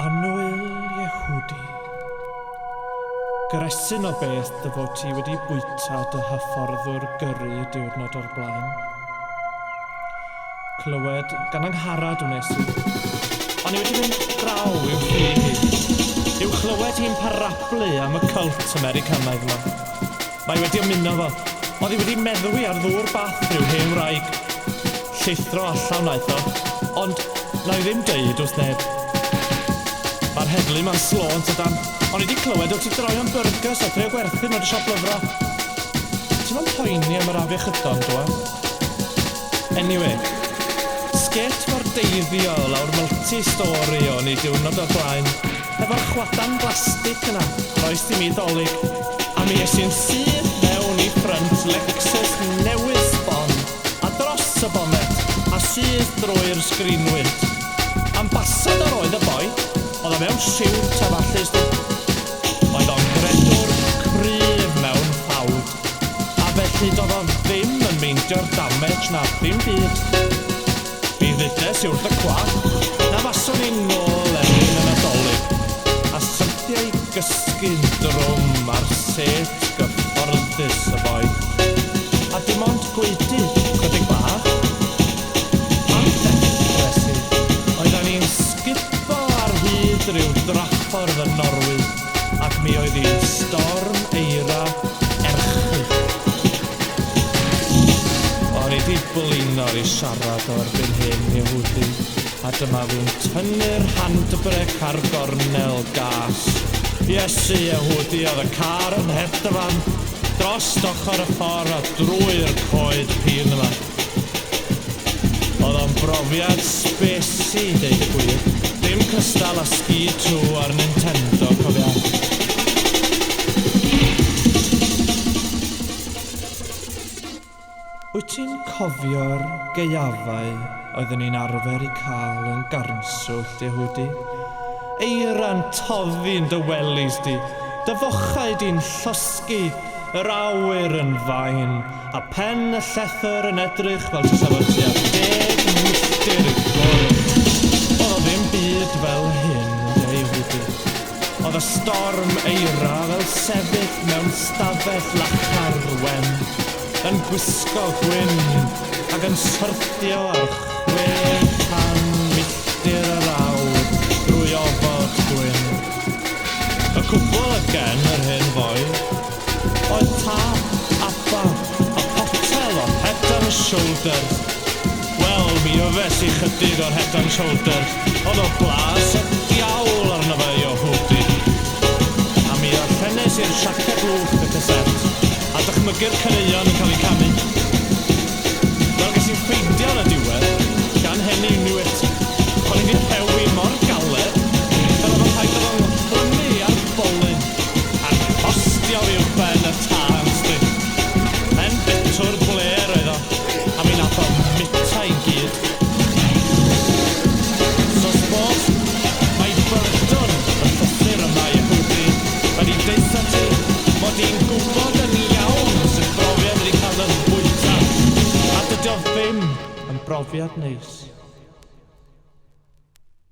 Annwyl Yehudi. Gresyn o beth dy fod ti wedi bwyta dy hyfforddwr gyrru y diwrnod o'r blaen. Clywed gan Angharad wnes i. O'n i wedi mynd draw i'w thŷ hi. I'w chlywed hi'n parablu am y cult Americanaidd yma. Mae wedi ymuno fo. Oedd hi wedi meddwi ar ddŵr bath rhyw hen wraig. Llithro allan wnaeth o, ond na i ddim deud wrth neb. Mae'r heddlu ma'n slo yn tydan. O'n i wedi clywed o ti droion burgers a trio gwerthu nhw dy siop lyfrau. Ti'm yn poeni am yr afiechydon, dw e? Anyway, sgêt-fordeiddio lawr multi-storey o'n i diwrnod o'r blaen, efo'r chwadan blastig yna, roes i mi Dolig, a mi es i'n syth mewn i ffrynt Lexus newydd sbon, a dros y bonet, a syth drwy'r sgrinwynt. Ambassador oedd y boi, oedd o mewn siwt a ballu, sdi. Oedd o'n gredwr cryf mewn ffawd, a felly doedd o ddim yn meindio'r damage na ddim byd. Mi ddudes i wrth y cwap na faswn i'n nôl erbyn y Nadolig, a syrthio i gysgu'n drwm ar sêt gyfforddus y boi. A dim ond gwaedu chydig bach. Pan ddeffres i, oeddan ni'n sgubo ar hyd ryw draffordd yn Norwy, ac mi oedd hi'n storm eira erchyll. O'n i 'di blino i siarad o erbyn hyn, Yehudi, a dyma fi'n tynnu'r handbrake ar gornel gas. Iesu, Yehudi, oedd y car yn hedfan dros ochr y ffordd a drwy'r coed pîn yma. Oedd o'n brofiad spacey, deud y gwir. Dim cystal â Ski 2 ar Nintendo, cofia. Wyt ti'n cofio'r gaeafau oedden ni'n arfer i cael yn Garnswllt, Yehudi? Eira'n toddi'n dy wellies di, dy fochau di'n llosgi, yr awyr yn fain, a pen y llethr yn edrych fel tasa fo tua 10 milltir i ffwrdd. Oedd o ddim byd fel hyn, ynde, Yehudi? Oedd y storm eira fel sefyll mewn stafell lachar wen, yn gwisgo gwyn ac yn syrthio ar 600 milltir yr awr drwy ofod gwyn. Y cwbl oedd gen yr hen foi oedd tâp ABBA a potel o Head and Shoulders. Wel, mi yfes i chydig o'r Head and Shoulders, oedd o blas y diawl arno fe, Yehudi. A mi ddarllenes i'r siaced lwch y caset, a dychmygu'r caneuon yn cael eu canu. Wel, ges i'n ffeindio yn y diwedd, gan Henny Newitt, o'n i 'di rhewi mor galed, fel oedd o'n rhaid iddo fo 'nghlymu ar bolyn, a rhostio fi uwchben y tân, sdi. Hen betwr blêr oedd o, a mi nath o mita i'n gyd. So sbos, mae byrdwn y llythyr yma, Yehudi, wedi deutha ti mod i'n gwybod yn iawn sut brofiad ydi cael 'y bwyta, a dydi o ddim yn brofiad neis.